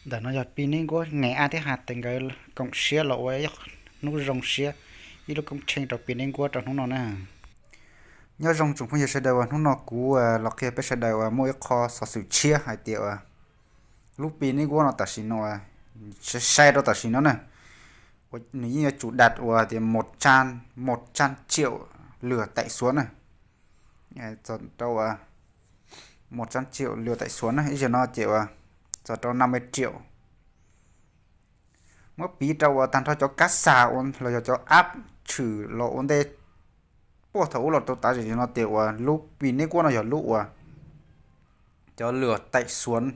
Ntawm no yog Pi Neb Nkuab Nqes Ab thiab Has Teev nkawd koom siab los ua ib hnub zoo siab, ib lub koob tsheej rau Pi Neb Nkuab rau hnub no na. Nyob zoo tsoom phooj ywg sawv daws uas hnub no kuv los qhia peb sawv daws uas muaj ib qho xov xwm tshiab hais tias uas lub Pi Neb Nkuab no tam sim no, sai sai rau tam sim no na, nws yeej yuav tsum dam uas tias một trăm triệu lượt tải xuống na. Txog rau một trăm triệu lượt tải xuống na, ib zaug no ces uas txog rau năm mươi triệu. Muab piv rau uas tag nrho cov kab xa los yog cov app tshwm los ua ntej puag thaum ub los rau tav no tias uas lub Pi Neb Nkuab no yog lub uas cov lượt tải xuống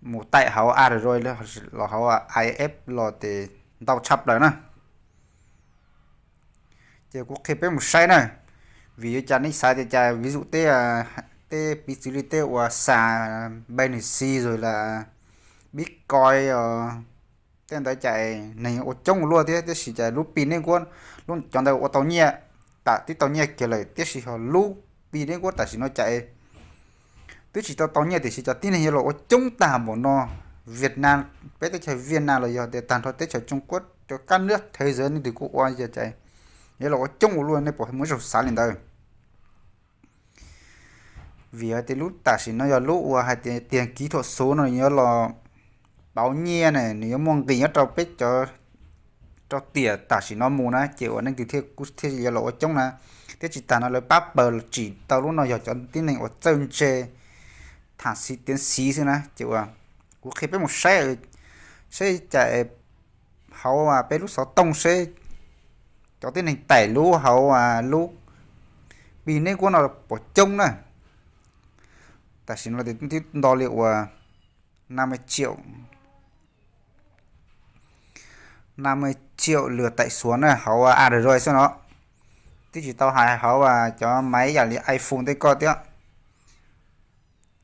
mus tải hauv Android los hauv iOS los ces ntau tshaj plaws na. Ces kuv qhia peb mus saib na, vim li cas nej xav tias cas ví dụ tej, tej piv txwv li tej uas xa Binance rồi là Bitcoin, tej ntawd cas neeg ua coob ua luaj thiab, tiam sis cas lub Pi Neb Nkuab, lub cov ntawd ua tau nyiaj, tam twb tau nyiaj kiag lawm, tiam sis ho lub Pi Neb Nkuab tam sim no cas twb tsis tau tau nyiaj tiam sis cov tib neeg yuav los ua coob tag npaum no. Việt Nam, peb teb chaws Việt Nam los yog tias tag nrho teb chaws Trung Quốc, cov các nước thế giới nej twg kuj ua yog cas yuav los ua coob ua luaj, nej puas muaj ib zaug xav li ntawd? Vim hais tias lub tam sim no yog lub uas hais tias tiền kỹ thuật số no yuav los pauv nyiaj ne, nws yuav muaj nqis nyob rau peb cov, rau tiam tam sim no mus na, ces uas nej twg thiaj kuj thiaj yuav los ua coob na. Thiab tsis tas no lawv pab pawg tsim tau lub no yog cov tib neeg uas txawj ntse, thạc sĩ tiến sĩ xwb na, ces uas kuv qhia peb mus saib, saib cas hauv peb lub xov tooj seb cov tib neeg tải lub hauv lub Pi Neb Nkuab no puas coob na. Tam sim no twb nto li uas năm mươi triệu, năm mươi triệu lượt tải xuống na hauv Android xwb no. Twb tsis tau hais hauv cov máy yam li iPhone tej ko thiab.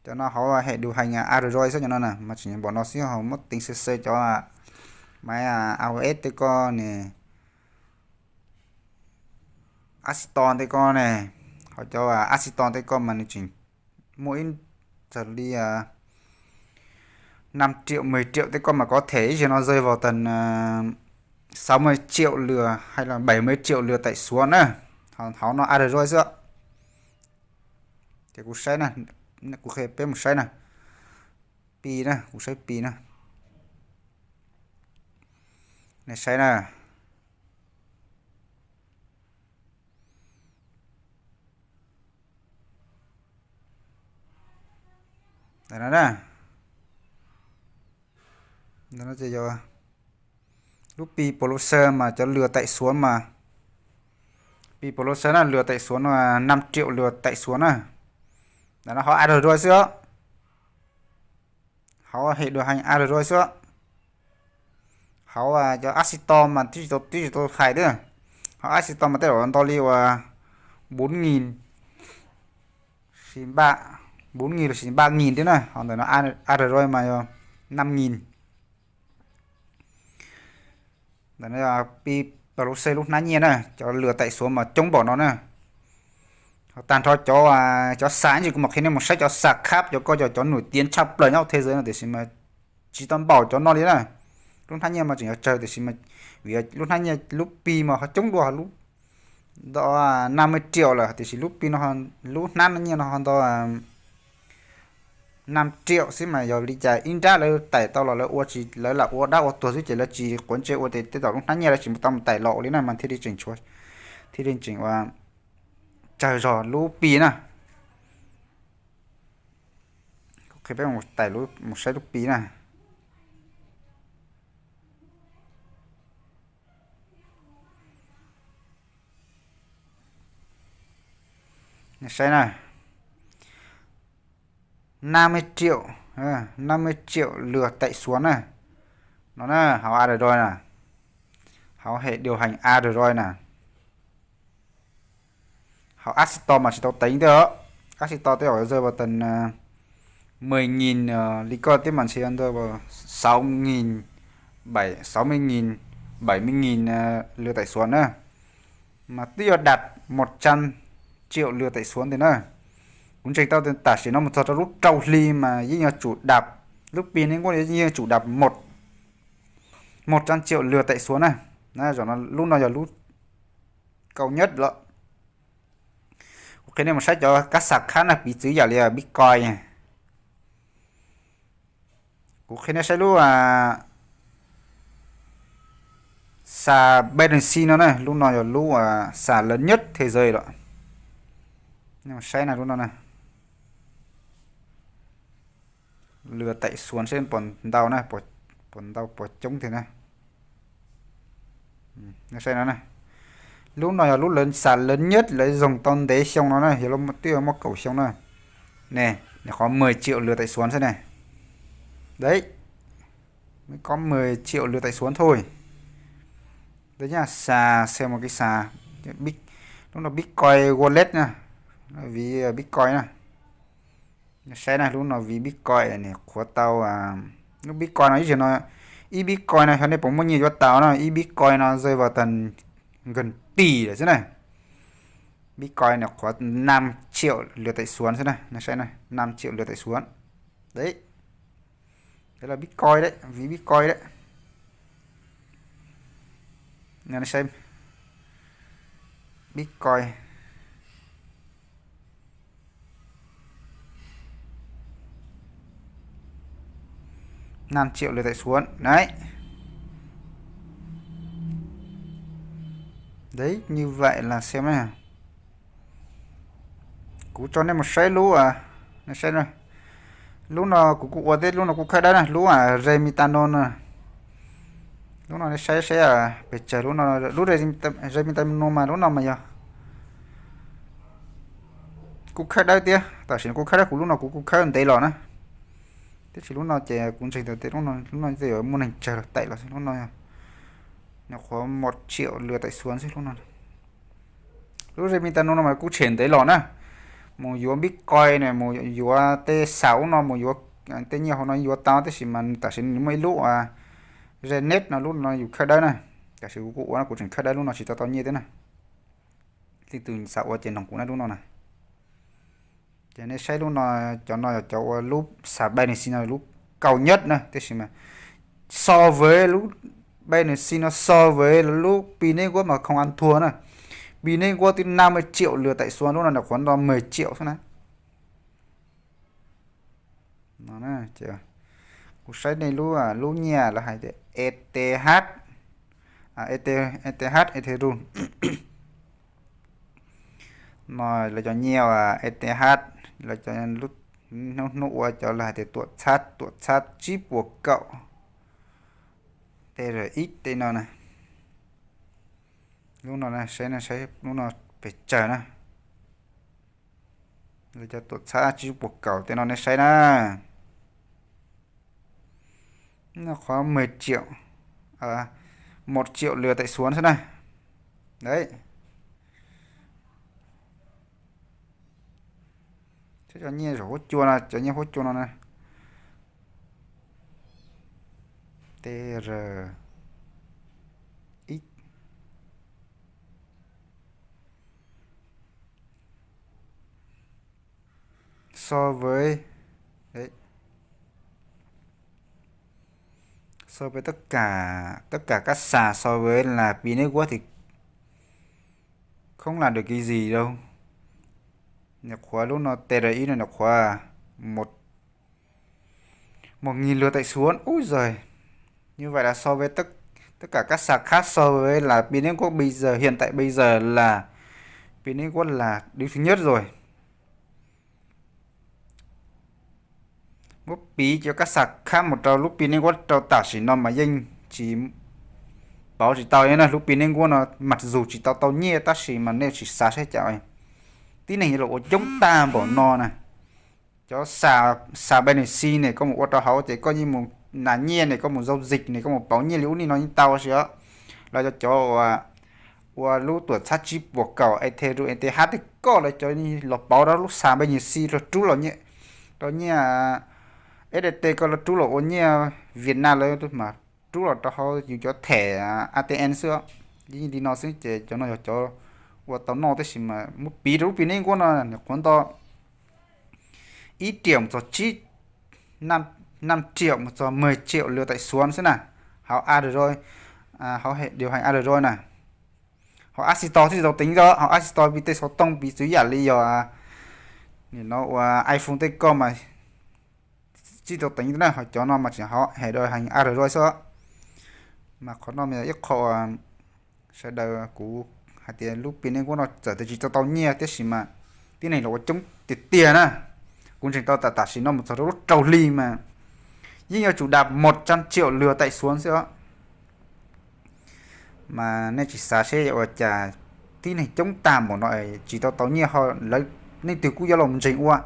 Cov no hauv hệ điều hành Android xwb cov no na, mas tseem npaum no xwb, ho muab tính sơ sơ cov máy iOS tej ko ne, App Store tej ko ne, ho cov App Store tej ko mas nws tseem muaj ib txog li năm triệu, mười triệu tej ko mas có thể ib zaug no rơi vào tầm sáu mươi triệu lượt hay là bảy mươi triệu lượt tải xuống na. Hauv no Android xwb. Ces kuv saib na, kuv qhia peb mus saib na, Pi na, kuv saib Pi na, nej saib na. Ntawm no na, ntawm no ces yog lub Pi Browser mas cov lượt tải xuống mas, Pi Browser na lượt tải xuống no năm triệu lượt tải xuống na. Ntawm no hauv Android xwb os, hauv hệ điều hành Android xwb. Hauv cov App Store mas twb tsis tau, twb tsis tau hais thiab. Hauv App Store mas tej zaum nto li uas bốn nghìn, bốn nghìn lossis ba nghìn thiab na, ho ntawm no Android mas yog năm nghìn. Ntawm no Pi Browser lub hnab nyiaj na, cov lượt tải xuống mas coob npaum no na. Ho tag nrho cov, cov xa ib ntsis kuv mam qhia nej mus saib cov xa khab cov ko, cov nổi tiếng tshaj plaws nyob thế giới no tiam sis mas tsis tau npaum cov no li na. Lub hnab nyiaj mas tseem yuav tsawg tiam sis mas vim lub hnab nyiaj lub Pi mas ho coob dua, nto năm mươi triệu lawm tiam sis lub Pi no, lub hnab nyiaj no ho nto năm triệu xwb mas yog li cas ib nrab lawv tải tau los lawv ua tsis, lawv lam ua dab ua tuag xwb ces lawv tsis quav ntsej ua tias tej zaum lub hnab nyiaj lawv tsis tau tải los li na mas thiaj li tseem tshuav, thiaj li tseem ua tsawg zog lub Pi na. Kuv qhia peb mus saib lub Pi na. Saib na, năm mươi triệu, năm mươi triệu lượt tải xuống na. No na, hauv Android na, hauv hệ điều hành Android na. Hauv App Store mas tsis tau teev thiab os. App Store tej zaum rơi vào tầm mười nghìn li koj thiab mas ntshe rơi vào sáu nghìn, bảy, sáu mươi nghìn, bảy mươi nghìn lượt tải xuống na. Mas twb yuav dam một trăm triệu lượt tải xuống thiab na. Kuv ntseeg tau tias tam sim no mus txog rau lub rau hli mas yeej yuav tsum dam Lub Pi Network yeej tsum dam một trăm triệu lượt tải xuống na. Lub no yog lub cao nhất lawm. Kuv qhia nej mus saib cov kab xa khab na, piv txwv yam li Bitcoin. Kuv qhia nej saib lub xa Binance no na, lub no yog lub xa lớn nhất thế giới lawm. Nej mus saib na, lub no na, lượt tải xuống seb puas ntau na, puas ntau puas coob thiab na. Saib no, lub no yog lub xa lớn nhất lawv zoo tau ntev xyoo no na, yog twb muaj kaum xyoo na. Ne, nws qhov mười triệu lượt tải xuống xwb ne. Đấy, mới có mười triệu lượt tải xuống thôi. Đây nhá, xà xem một cái xà Bit-, lub no Bitcoin Wallet na, ví Bitcoin na. Saib na, lub no ví Bitcoin nws qhuav tau, lub Bitcoin no ib zaug no, ib Bitcoin no xyov nej puas muaj nyiaj yuav tau na, ib Bitcoin no rơi vào tầm gần tỷ lawm xwb na. Bitcoin nws qhuav năm triệu lượt tải xuống xwb na, saib na, năm triệu lượt tải xuống. Đấy. Đấy là Bitcoin đấy, ví Bitcoin đấy. Saib Bitcoin. Năm triệu lượt tải xuống. Đấy. Đấy, như vậy là xem này. Kuv tso nej mus saib lub, saib, lub no kuv kuj ua thiab, lub no kuj khawb dawb na, lub Remitano no. Lub no nej saib saib pes tsawg lub no, lub Remitano mas lub no mas yog kuj khawb dawb thiab, tam sim no kuj khawb dawb, kuv lub no kuv kuj khawb ntev los na. Tiam sis lub no ces kuv ntseeg tias lub no, lub no tej yuav muaj neeg tsawg los tải los xwb, lub no nws qhuav một triệu lượt tải xuống xwb lub no. Lub Remitano no mas kuj tshem ntev los na, mus yuav Bitcoin na, mus yuav tej xav ub no, mus yuav tej nyiaj hauv no yuav tau, tab sis mas tam sim no muaj ib lub Renet no, lub no yus khawb dawb na. Tam sim kuv kuj ua no kuv tseem khawb dawb lub no tsis tau tau nyiaj thiab na. Leej twg xav ua ces noog kuv na lub no na. Ces nej saib lub no, cov no yog cov ua lub xav Binance no lub cao nhất na, tab sis mas so với lub Binance no so với lub Pi Network mas không ăn thua na. Pi Network twb năm mươi triệu lượt tải xuống, lub no nws qhuav nto mười triệu xwb na. Kuv saib nej lub, lub nyiaj lawv hais tias ETH, ETH Ethereum. No lawv cov nyiaj ETH, lawv cov hnub hnub ua cov lawv hais tias tuam txhab, tuam txhab tsib puas kaum TRX tej no na. Lub no saib, saib lub no pes tsawg na. Lawv cov tuam txhab tsib puas kaum tej no nej saib na. Nws qhuav mười triệu, một triệu lượt tải xuống xwb na. Đấy. Saib cov nyiaj zaum huab cua no, cov nyiaj huab cua no na. TRX. So với, đấy, so với tất cả, tất cả các sàn so với là Pi Network thì không làm được cái gì đâu. Nws qhuav lub no TRX no nws qhuav một một nghìn lượt tải xuống. Úi giời. Như vậy là so với tất, tất cả các sàn khác so với là Pi Network bây giờ, hiện tại bây giờ là Pi Network là đứng thứ nhất rồi. Muab piv cov kab xa khab mus rau lub Pi Network rau tam sim no mas yeej tsis pauv tsis tau na. Lub Pi Network no mas dù tsis tau tau nyiaj tab sis mas nej sim xav saib cas tib neeg yuav los ua coob tag npaum no na. Cov xa, xa Binance ne koj mus ua rau hauv ces koj yeej mus nas nyiaj ne, koj mus giao dịch ne, koj mus pauv nyiaj li ub li no yeej tau si os. Los cov, cov ua lub tuam txhab tsib puas kaum Ethereum, Eth, tej koj lawv cov los pauv rau lub xa Binance los rub los nyiaj, rau nyiaj S D T koj los rub los ua nyiaj Việt Nam lawv mas rub los rau hauv yus cov thẻ A T M xwb. Yeej li no xwb ces cov no yog cov ua tau noj tab sis mas muab piv rau lub Pi Network no nws qhuav nto ib triệu txog tsib, năm, năm triệu mus txog mười triệu lượt tải xuống xwb na. Hauv Android, hauv điều hành Android na. Hauv App Store twb tsis tau teev, hauv App Store piv tej xov tooj piv txwv yam li yog no ua iPhone tej ko mas tsis tau teev na, ho cov no mas tseem hauv điều hành Android xwb. Mas qhov no mas yog ib qho sawv daws kuv hais tias lub Pi Network no txawm tias tsis tau tau nyiaj tiam sis mas tib neeg los ua coob tiag tiag na. Kuv ntseeg tau tam tam sim no mus txog rau lub rau hli mas yeej yuav tsum dam một trăm triệu lượt tải xuống xwb os. Mas nej tsis xav seb ua cas tib neeg coob tag npaum no tsis tau tau nyiaj ho lawv leej twg kuj yuav los ntseeg ua.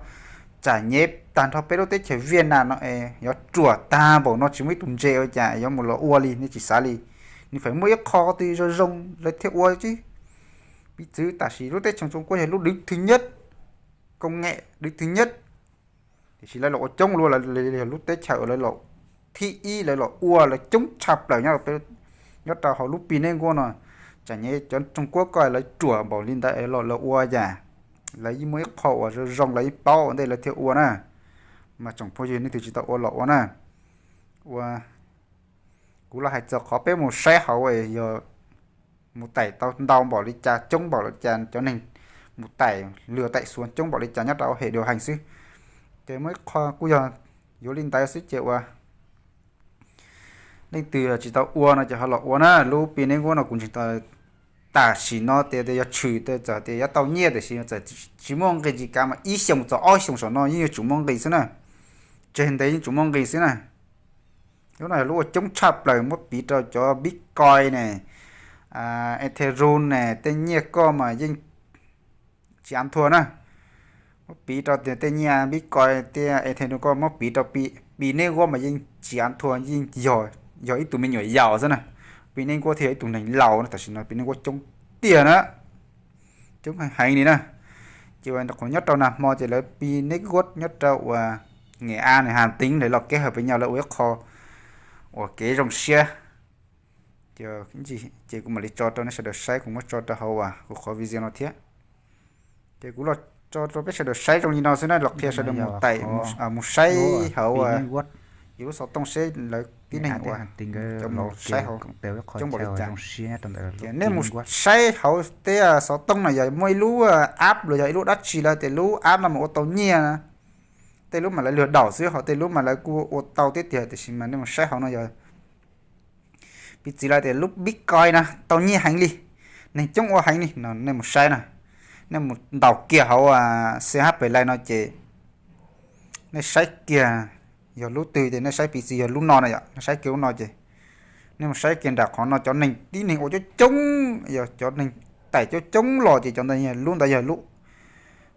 Tsam nyeb tag nrho peb lub teb chaws Viaj Nam no es yuav ruam tag npaum no tsis muaj ib tug ntse ua cas yuav mus los ua li, nej tsis xav li. Nws feem muaj ib qho twg zoo zoo lawv thiaj ua tsis. Piv txwv tam sim lub teb chaws Trung Quốc yog lub đứng thứ nhất, công nghệ đứng thứ nhất, tiam sis lawv los ua coob luaj, lawv yog lub teb chaws lawv los thib ib, lawv los ua lawv coob tshaj plaws nyob rau hauv lub Pi Network no. Tsam nyeb cov Trung Quốc ko lawv ruam npaum li ntawd los lawv ua cas lawv yeej muaj ib qho uas zoo zoo lawv yeej paub ua ntej lawv thiaj ua na. Mas tsoom phooj ywg nej twg tsis tau ua los ua na. Ua, kuv los hais txog qhov peb mus saib hauv yog mus tais tau ntau npaum li cas, coob npaum li cas, cov neeg mus tais lượt tải xuống coob npaum li cas nyob rau hauv hệ điều hành xwb. Ces muaj ib qho kuj yog yuav li ntawd xwb ces ua leej twg tsis tau ua no ces ho los ua na. Lub Pi Network no kuv ntseeg tau tam sim no tias yog tshwm txawm tias yuav tau nyiaj tiam sis txawm tsis muaj nqis tsis kav mas ib xyoos txog ob xyoos saum no yeej yuav tsum muaj nqis xwb na. Tseg ntev yeej tsum muaj nqis xwb na. Lub no yog lub ua coob tshaj plaws muab piv rau cov Bitcoin ne, Ethereum ne, tej nyiaj koj mas yeej tsis ăn thua na. Muab piv rau tej nyiaj Bitcoin tej Ethereum koj muab piv rau Pi Network mas yeej tsis ăn thua, yeej yog ib tug me nyuam yaus xwb na. Pi Network thiaj yog ib tug neeg laus na, tam sim no Pi Network coob tiag na, coob heev heev li na. Ces ua qhov nyob rau nag hmo ces lawv Pi Network nyob rau uas Nghệ An ne, Hà Tĩnh lawv los keb hawm pes nyo lawv ua ib qho uas kev zoo siab. Ces kuv mam li tso rau nej sawv daws saib, kuv muab tso rau hauv uas kuv qhov video no thiab. Ces kuv los tso rau peb sawv daws saib zoo li no xwb na, los qhia sawv daws mus tais, mus saib hauv yus lub xov tooj seb lawv tib neeg ua cov mus saib hauv coob npaum li cas. Ces nej mus saib hauv tej xov tooj no yog muaj ib lub app los yog ib lub dab tsi lawv tias lub app no mas ua tau nyiaj na. Tej lub mas lawv lwg daum xwb, ho tej lub mas lawv kuj ua tau thiab tiag, tiam sis mas nej mus saib hauv no yog piv txwv lawv tias lub Bitcoin no tau nyiaj heev li, neeg coob ua heev li no, nej mus saib na. Nej mus ntaus kiag hauv C H Play no ces nej saib kiag yog lub twg ces nej saib piv txwv yog lub no na yom, nej saib kiag lub no ces nej mus saib kiag nram qhov no cov neeg tib neeg ua coob coob, yog cov neeg tais coob coob los ces cov ntawd yog lub ntawd yog lub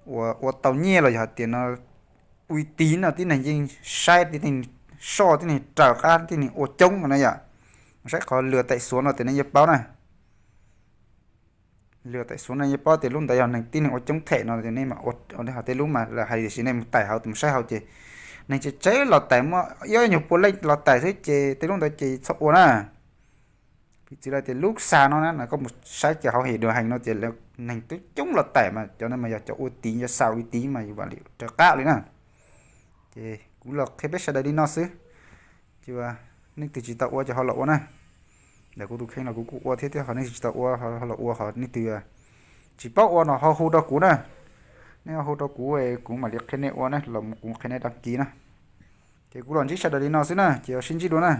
uas ua tau nyiaj los yog hais tias no uy tín no tib neeg yeej saib, tib neeg soj, tib neeg raws qab, tib neeg ua coob no na yom. Saib qhov lượt tải xuống no ces nej yeej paub na. Lượt tải xuống no yeej paub tias lub ntawd yog neeg tib neeg ua coob them no ces nej mam ua, ho tej lub mas lawv hais tiam sis nej mus tais hauv, mus saib hauv ces neeg tseem tsawg los tais, muaj ib nyuag pua leej los tais xwb ces tej lub ntawd ces txhob ua na. Piv txwv lawv tias lub xa no na, koj mus saib kiag hauv his điều hành no ces neeg twb coob los tais mas cov no mas yog cov ua tiv, yog xa ua tiv mas yus vam li raws qab li na. Ces kuv los qhia peb sawv daws li no xwb. Ces nej twg tsis tau ua ces ho los ua na. Ntawm kuv tus kheej los kuv kuj ua thiab, thiab ho nej twg tsis tau ua ho los ua, ho nej twg tsis paub ua no ho hu rau kuv na. Nej ho hu rau kuv, kuv mam li qhia nej ua na, los kuv qhia nej đăng ký na. Ces kuv los ntsib sawv daws li no xwb na, ces sib ntsib dua na.